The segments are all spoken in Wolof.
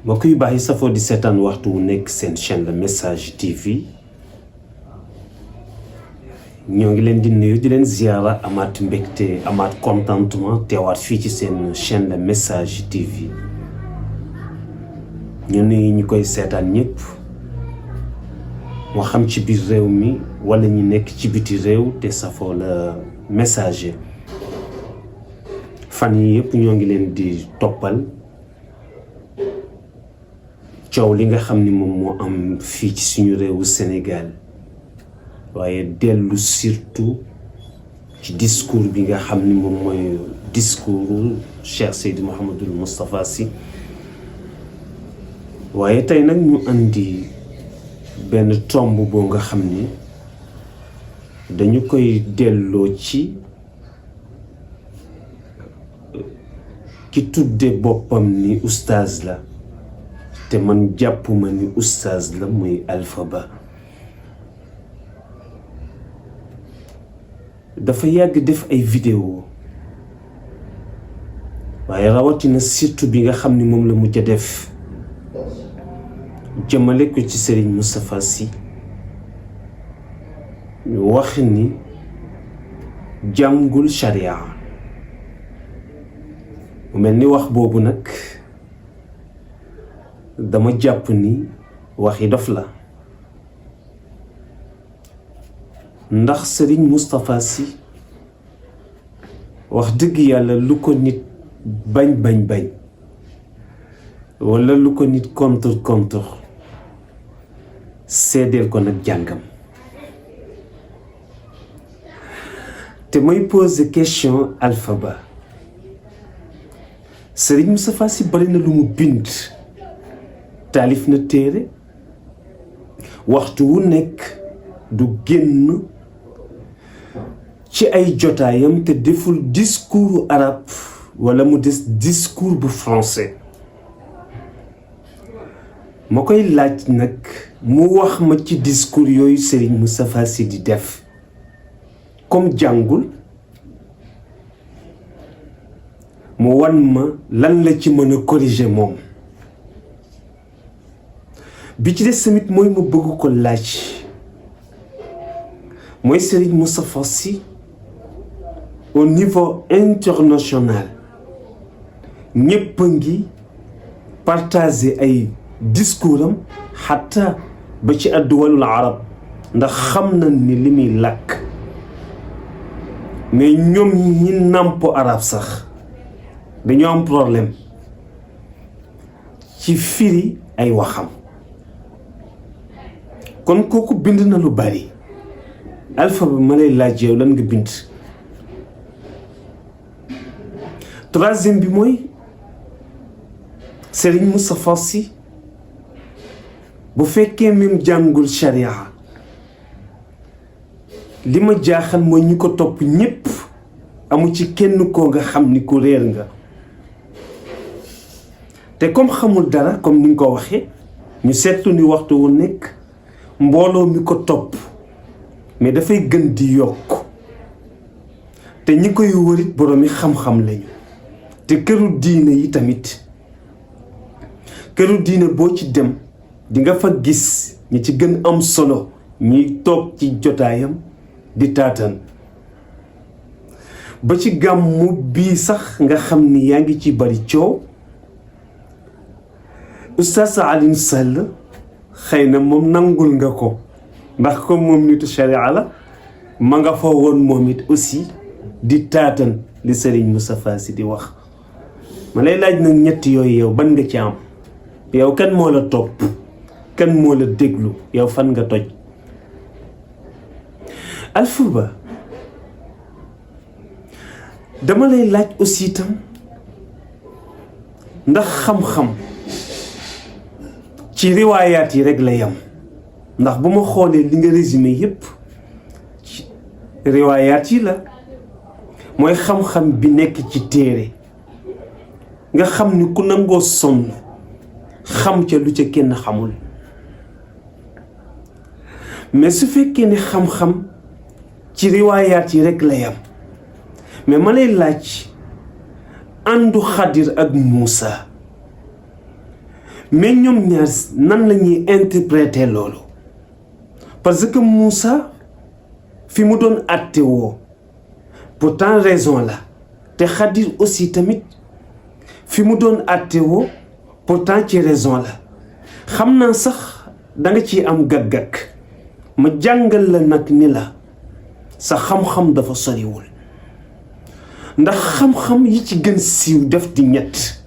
mbokk yu baax yi safoo di seetaan waxtu wu nekk seen chaîne Le Message TV ñoo ngi leen di nuyu di leen ziara amaat mbégte amaat contentement teewaat fii ci seen chaîne Le Message TV ñu nuyu ñu koy seetaan ñëpp moo xam ci biir réew mi wala ñu nekk ci biti réew te safoo Le Messager fan yi yëpp ñoo ngi leen di toppal coow li nga xam ni moom moo am fii ci suñu réewu Sénégal waaye dellu surtout ci discours bi nga xam ni moom mooy discours Cheikh Seydi Mouhamadul Moustapha Sy waaye tey nag ñu andi benn tomb boo nga xam ni dañu koy delloo ci ki tudde boppam ni oustaz la te man jàppuma ni oustaz la muy Alpha Ba dafa yàgg def ay vidéo waaye rawatina surtout bi nga xam ni moom la mujj a def jëmale ko ci Serigne Moustapha Sy ñu wax ni jàngul sharia mu mel ni wax boobu nag dama jàpp ni waxi dof la ndax Serigne Moustapha Sy wax dëgg yàlla lu ko nit bañ wala lu ko nit contre seedeel ko nag jàngam te mooy poser question Alpha Ba Serigne Moustapha Sy bari na lu mu bind taalif na téere waxtu wu nekk du génn ci ay jotaayam te deful discours arabe wala mu des discours bu français ma koy laaj nag mu wax ma ci discours yooyu Serigne Moustapha Sy di def comme jàngul mu wan ma lan la ci mën a corriger moom bi ci des tamit mooy ma bëgg ko laaj mooy Serigne Moustapha Sy au niveau international ñëpp a ngi partager ay discours am xataa ba ci adduwalul arab ndax xam na ni li muy làkk mais ñoom ñi nàmpo arab sax dañoo am problème ci firi ay waxam kon kooku bind na lu bari Alpha Ba ma lay laaj yow lan nga bind troisième bi mooy Serigne Moustapha Sy bu fekkee même jàngul sharia li ma jaaxal mooy ñu ko topp ñépp amu ci kenn koo nga xam ni ku réer nga te comme xamul dara comme ni nga ko waxee ñu seetlu ni waxtu wu nekk mbooloo mi ko topp mais dafay gën di yokk te ñi koy wërit boroomi xam-xam lañu te këru diine yi tamit këru diine boo ci dem di nga fa gis ñi ci gën am solo ñiy toog ci jotaayam di taatan ba ci gàmmu bii sax nga xam ni yaa ngi ci bari coow Oustaz Alioune Sall xëy na moom nangul nga ko ndax comme moom nitu sharia la ma nga fa woon moom it aussi di taatan li Serigne Moustapha Sy di wax ma lay laaj nag ñetti yooyu yow ban nga ci am yow kan moo la topp kan moo la déglu yow fan nga toj Alpha Ba dama lay laaj aussi tam ndax xam-xam ci riwaayaat yi rek la yam ndax bu ma xoolee li nga résumé yépp ci riwaayaat yi la mooy xam-xam bi nekk ci téere nga xam ni ku nangoo sonn xam ca lu ca kenn xamul mais su fekkee ne xam-xam ci riwaayaat yi rek la yam mais ma lay laaj àndu Xadir ak Muusa mais ñoom ñaar nan la ñuy interpréter loolu parce que Moussa fi mu doon àtte woo pourtant raison la te Xadir aussi tamit fi mu doon àtte woo pourtant ci raison la xam naa sax da nga ciy am gàggag ma jàngal la nag ni la sa xam-xam dafa soriwul ndax xam-xam yi ci gën siiw def di ñett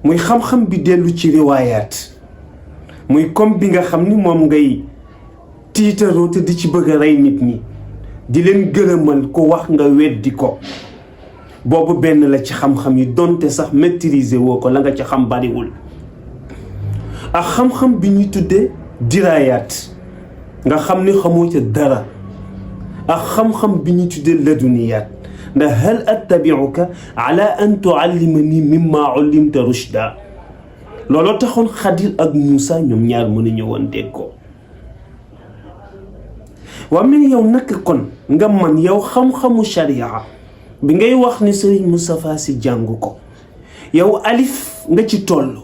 muy xam-xam bi dellu ci riwaayaat muy comme bi nga xam ni moom ngay tiitaroo te di ci bëgg a rey nit ñi di leen gërëmal ko wax nga weddi ko boobu benn la ci xam-xam yi donte sax maîtriser woo ko la nga ci xam bariwul ak xam-xam bi ñuy tuddee diraayaat nga xam ni xamoo ca dara ak xam-xam bi ñuy tuddee laduniyaat ndax hal attabiuka ala an tuallimani mimma ullimta rushda looloo taxoon Xadir ak Moussa ñoom ñaar mën a ñëwoon déggoo waa mais yow naka kon nga man yow xam-xamu sharia bi ngay wax ni Serigne Moustapha Sy jàng ko yow alif nga ci toll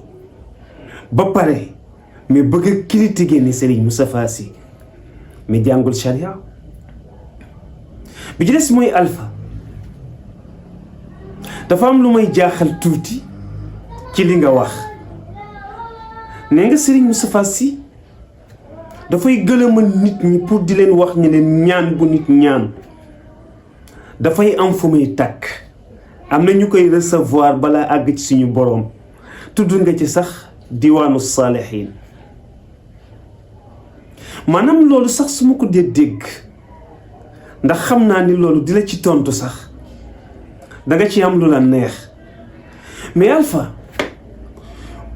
ba pare mais bëgg a critiquer ni Serigne Moustapha Sy mais jàngul sharia bi ci des mooy alpha dafa am lu may jaaxal tuuti ci li nga wax nee nga Serigne Moustapha Sy dafay gëlëmal nit ñi pour di leen wax ni leen ñaan bu nit ñaan dafay am fu muy tàkk am na ñu koy recevoir balaa àgg ci suñu boroom tudd nga ci sax diwaanu saalihiin maanaam loolu sax su ma ko dee dégg ndax xam naa ni loolu di la ci tontu sax danga ci am lu la neex mais Alpha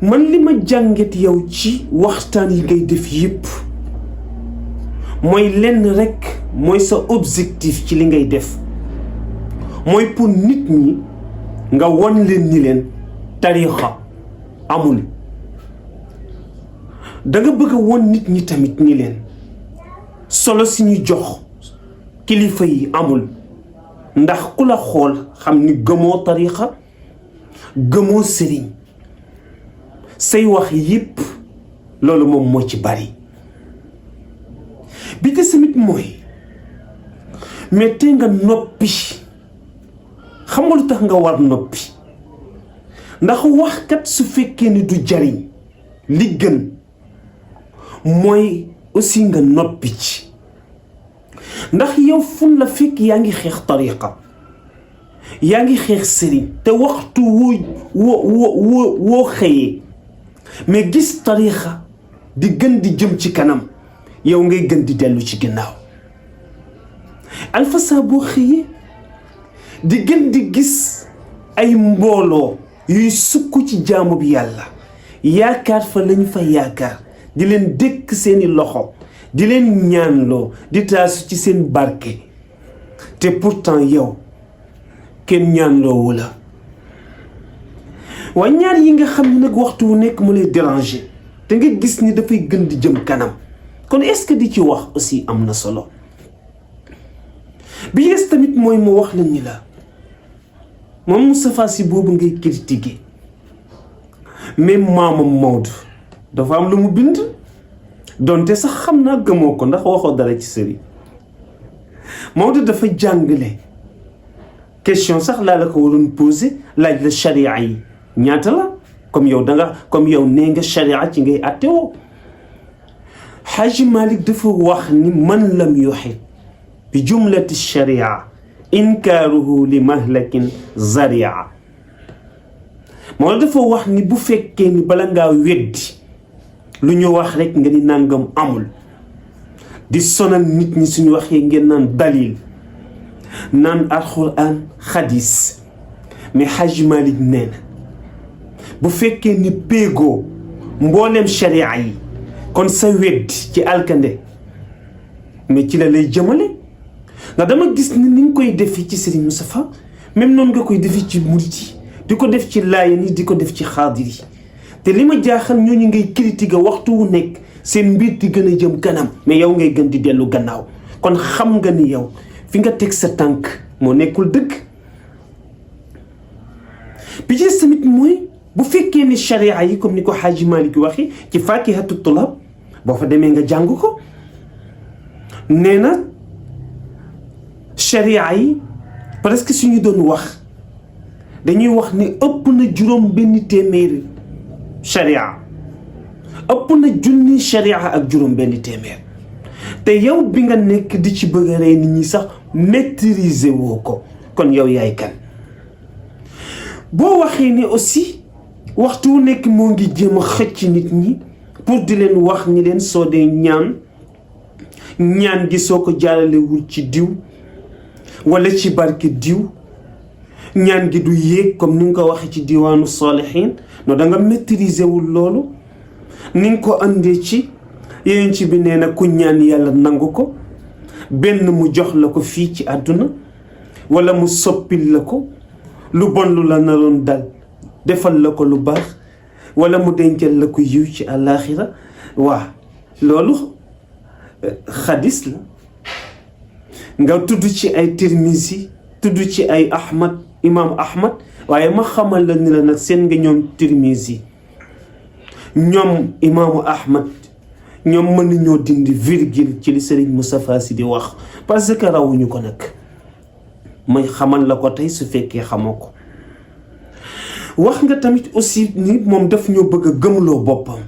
man li ma jànget yow ci waxtaan yi ngay def yépp mooy lenn rekk mooy sa objectif ci li ngay def mooy pour nit ñi nga won leen ni leen tariixa amul danga bëgg a won nit ñi tamit ni leen solo si ñu jox kilifa yi amul ndax ku la xool xam ni gëmoo tariixa gëmoo sëriñ say wax yépp loolu moom moo ci bari bi te tamit mooy mais te nga noppi xam nga lu tax nga war noppi ndax waxkat su fekkee ni du jariñ li gën mooy aussi nga noppi ci ndax yow fun la fekk yaa ngi xeex tariqa yaa ngi xeex sëriñ te waxtu woo xëyee mais gis tariqa di gën di jëm ci kanam yow ngay gën di dellu ci ginnaaw Alpha saa boo xëyee di gën di gis ay mbooloo yuy sukk ci jaamu bi yàlla yaakaar fa lañu fa yaakaar di leen dékk seeni loxo di leen ñaanloo di taasu ci seen barke te pourtant yow kenn ñaanloowu la waaye ñaar yi nga xam ne nag waxtu wu nekk mu lay déranger te nga gis ni dafay gën di jëm kanam kon est-ce que di ci wax aussi am na solo bi yees tamit mooy mu wax la ni la moom Moustapha Sy boobu ngay critiquer même maamam Maodo dafa am lu mu bind donte sax xam naa gëmoo ko ndax waxoo dara ci sëriñ Maodo dafa jàngale question sax laa la ko waroon poser laaj la charia yi ñaata la comme yow nee nga charia ci ngay àtte woo Xaaji Malik dafa wax ni man lam yuxit bi jumlati charia inkaaruhu li mahlakin zaria moo dafa wax ni bu fekkee ni bala ngaa weddi lu ñu wax rek nga ni nangam amul di sonal nit ñi suñu waxee ngeen naan dalil naan alxuraan xadis mais Xaaji Malik nee na bu fekkee ni péegoo mboolem sharia yi kon sa weddi ci alkande mais ci la lay jëmale ndax dama gis ni ni nga koy defi ci Serigne Moustapha même noonu nga koy defi ci murit yi di ko def ci laayeen yi di ko def ci xaadir yi te li ma jaaxal ñooñu ngay critiquer waxtu wu nekk seen mbir di gën a jëm kanam mais yow ngay gën di dellu gannaaw kon xam nga ni yow fi nga teg sa tànk moo nekkul dëgg bi ci tamit mooy bu fekkee ni sharia yi comme ni ko Xaaji Malik waxi ci Faakihatu Tulaab boo fa demee nga jàng ko nee na sharia yi presque suñu doon wax dañuy wax ni ëpp na juróom benn téeméeri sharia ëpp na junni sharia ak juróom benn téeméer te yow bi nga nekk di ci bëgg a rey nit ñi sax maîtriser woo ko kon yow yaay kan boo waxee ni aussi waxtu wu nekk moo ngi jéem a xëcc nit ñi pour di leen wax ni leen soo dee ñaan gi soo ko jaalalewul ci diw wala ci barke diw ñaan gi du yéeg comme ni nga ko waxee ci diwaanu saalihin no da nga maîtriser wul loolu ni nga ko andee ci yéen ci bi nee na ku ñaan yàlla nangu ko benn mu jox la ko fii ci àdduna wala mu soppil la ko lu bon lu la naroon dal defal la ko lu baax wala mu dencal la ko yiw ci àllaaxira waa loolu xadis la nga tudd ci ay Tirmisi tudd ci ay imam Ahmad waaye ma xamal la ni la nag seen nga ñoom Tirmisi ñoom imaamu Ahmad ñoom mën nañoo dindi virgule ci li Serigne Moustapha Sy di wax parce que rawuñu ko nag may xamal la ko tey su fekkee xamoo ko wax nga tamit aussi ni moom daf ñoo bëgg a gëmloo boppam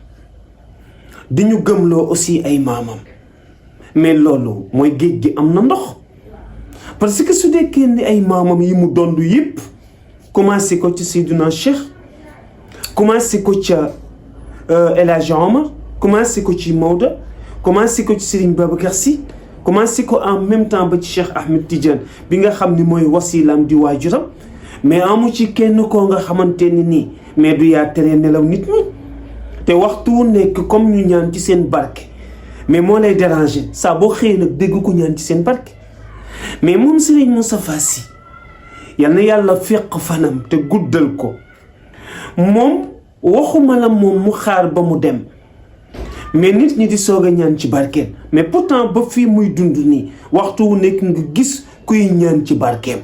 di ñu gëmloo aussi ay maamam mais loolu mooy géej gi am na ndox parce que su dee kenn ay maamam yi mu dondu yëpp commencé ko ci Seydina Cheikh commencé ko ca El Hadj Omar commencé ko ci Maodo commencé ko ci Serigne Babacar Sy commencé ko en même temps ba ci Cheikh Ahmed Tidiane bi nga xam ni mooy wasilaam di waajuram mais amu ci kenn koo nga xamante ni nii mais du yaa tere nelaw nit ñi te waxtu wu nekk comme ñu ñaan ci seen barke mais moo lay déranger saa boo xëyee nag dégg ko ñaan ci seen barke mais moom Serigne Moustapha Sy yal na yàlla fekk fanam te guddal ko moom waxuma la moom mu xaar ba mu dem mais nit ñi di soog a ñaan ci barkeem mais pourtant ba fii muy dund nii waxtu wu nekk nga gis kuy ñaan ci barkeem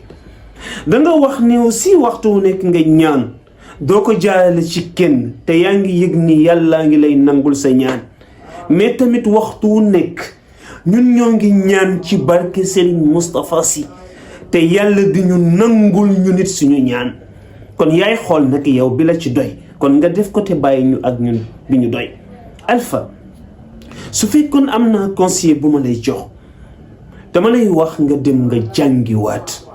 da nga wax ni aussi waxtu wu nekk nga ñaan doo ko jaarale ci kenn te yaa ngi yëg ni yàllaa ngi lay nangul sa ñaan mais tamit waxtu wu nekk ñun ñoo ngi ñaan ci barke Serigne Moustapha Sy te yàlla di ñu nangul ñu nit suñu ñaan kon yaay xool nag yow bi la ci doy kon nga def ko te bàyyi ñu ak ñun bi ñu doy Alpha su fekkoon am naa conseiller bu ma lay jox dama lay wax nga dem nga jàngiwaat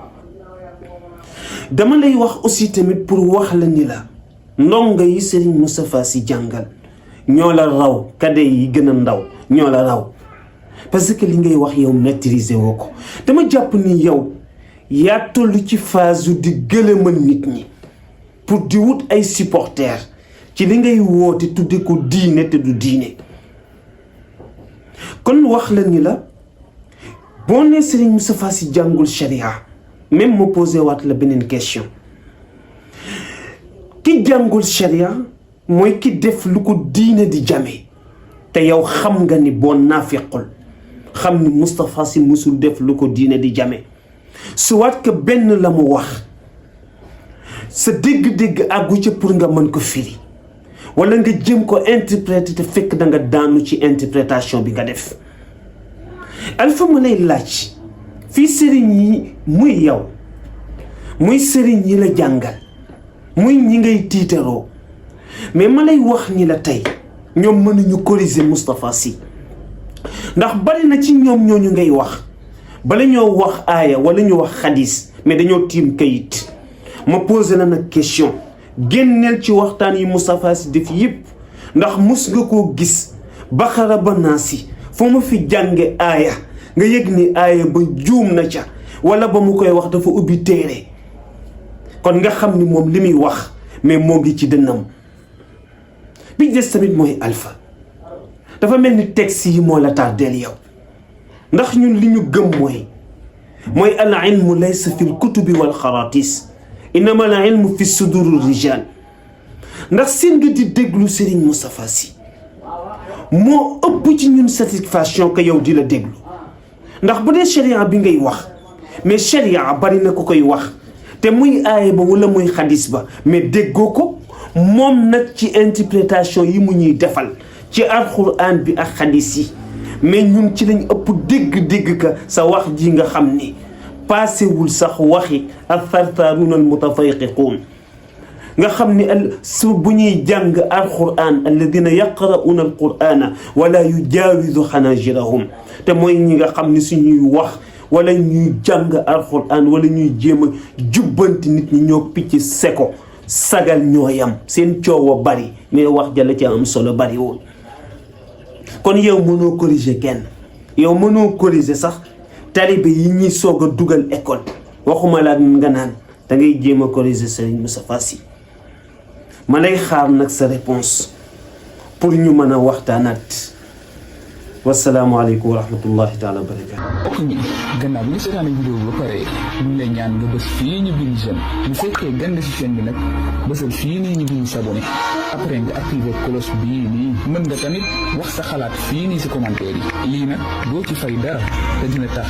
dama lay wax aussi tamit pour wax la ni la ndongo yi Serigne Moustapha Sy jàngal ñoo la raw kade yi gën a ndaw ñoo la raw parce que li ngay wax yow maîtriser woo ko dama jàpp ni yow yaa toll ci phase di gëlëmal nit ñi pour di wut ay supporters ci li ngay woote tudde ko diine te du diine kon wax la ni la boo nee Serigne Moustapha Sy jàngul sharia même ma posé waat la beneen question ki jàngul sharia mooy ki def lu ko diine di jame te yow xam nga ni boo naafiqul xam ni Moustapha Sy musul def lu ko diine di jame soit que benn la mu wax sa dégg-dégg àggu ca pour nga mën ko firi wala nga jëm ko interpréter te fekk da nga daanu ci interprétation bi nga def Alpha ma lay laaj fii sëriñ yi muy yow muy sëriñ yi la jàngal muy ñi ngay tiitaroo mais ma lay wax ni la tey ñoom mënuñu corriger Moustapha Sy ndax bari na ci ñoom ñooñu ngay wax bala ñoo wax aaya wala ñu wax xadis mais dañoo tiim kayit ma posé la nag question génneel ci waxtaan yi Moustapha Sy def yëpp ndax mus nga koo gis Baqara ba Naasi foo ma fi jànge aaya nga yëg ni aaya ba juum na ca wala ba mu koy wax dafa ubbi téere kon nga xam ni moom li muy wax mais moo ngi ci dënnam bi des tamit mooy Alpha dafa mel ni texte yi moo la tardeel yow ndax ñun li ñu gëm mooy al ilmu laysa fi l kutubi wal xaratis innama al ilmu fi suduri rijal ndax seen nga di déglu Serigne Moustapha Sy moo ëpp ci ñun satisfaction que yow di la déglu ndax bu dee sharia bi ngay wax mais sharia bari na ko koy wax te muy aaya ba wala muy xadis ba mais déggoo ko moom nag ci interprétation yi mu ñuy defal ci alxuraan bi ak xadis yi mais ñun ci lañ ëpp dégg-dégg ka sa wax ji nga xam ni paasewul sax waxi athartharuuna almutafayqiquun nga xam ni su bu ñuy jàng alquran alladina yaqra'uuna alqurana wala yujaawizu xanaajirahum te mooy ñi nga xam ni suñuy wax wala ñuy jàng alquran wala ñuy jéem a jubbanti nit ñi ñoo picc seko sagal ñoo yam seen coow a bari mais wax jala ci am solo bari woon kon yow mënoo corriger kenn yow mënoo corriger sax talibe yi ñuy soog a dugal école waxuma la nga naan da ngay jéem a corriger Serigne Moustapha Sy ma lay xaar nag sa réponse pour ñu mën a waxtaanaat wasalaamaaleykum wa rahmatullahi taala wa barakatu. ok gannaaw bi nga seetaan vidéo bi ba pare ñu ngi lay ñaan nga bës fii ñu bind j'aime bu fekkee gande si chaîne bi nag bësal fii nii ñu bind s'abonné après nga activé cloche bii nii mën nga tamit wax sa xalaat fii nii si commentaire yi lii nag doo ci fay dara te dina tax